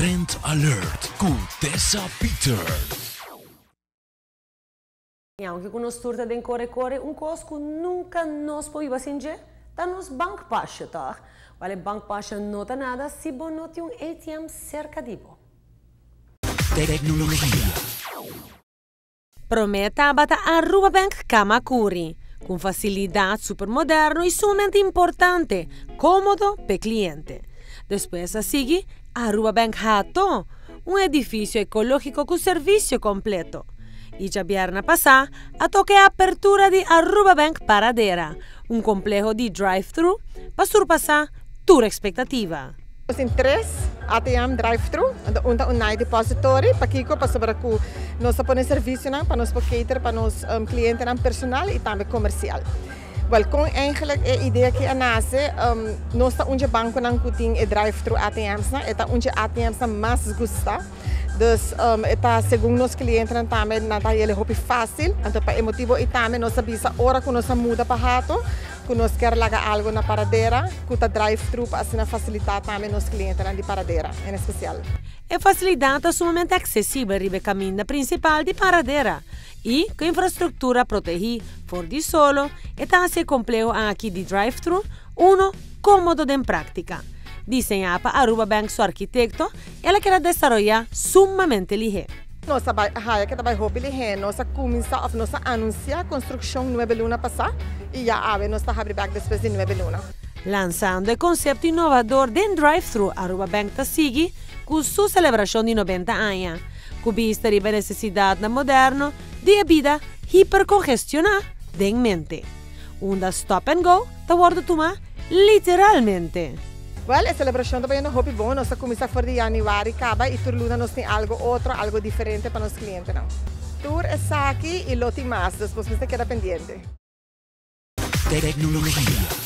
Trend Alert cu Tessa Peters. Y aunke cu nos tur ta den core core, un cos cu nunca nos por biba sin dje, ta nos bankpasje, toch? Wel, e bankpasje no ta nada si bo no tin un ATM cerca di bo. Tecnologia. Prome tabata Aruba Bank Camacuri, cu facilidad super moderno y sumamente importante, comodo pa cliente. Despues a sigui Aruba Bank Hato, un edificio ecologico cu servicio completo. Y diabierna pasa, a toca e apertura di Aruba Bank Paradera, un compleho di drive-thru pa surpasa tur expectativa. Nos tin tres ATM drive-thru, un ta un night depository, pakico pasobra cu nos ta pone servicio pa nos cater pa nos cliente personal y tambe comercial. Wel, con eigenlijk e idea cu a nace, nos ta un banco nan cu tin e drive-thru ATMs, e ta un ATMs mas gusta. Dus ta segun nos cliente tambe nan ta hay'e hopi facil, anto pa e motibo ey tambe nos a bisa ora cu nos a muda pa Hato, cu nos kier laga algo na Paradera, cu ta drive-thru pa asina facilita tambe nos cliente di Paradera, en especial. E facilidad ta sumamente accesibel riba caminda principal di Paradera y cu infrastructura protegi for di solo, ta e compleho aki di drive-thru uno comodo den practica. Diseña pa Aruba Bank su arquitecto, el a keda desaroya sumamente lihe. Nos a haya cu tambe hopi lihe, nos a cuminsa, of nos a anuncia construccion 9 luna pasa y ya awe nos ta habri back despues di 9 luna. Lanzando e concepto innovador di drive-thru, Aruba Bank ta sigui cu su celebracion di 90 aña, cu bista e necesidad moderno di bida hipercongestiona den mente. Unda stop and go ta wordo tuma literalmente. Well, e celebracion tambe ta hopi bon. Nos a cuminsa for di januari caba y tur luna nos tin algo otro, algo diferente pa nos clientenan. Tur esaki y lo tin mas, despues bo keda pendiente. Tecnologia.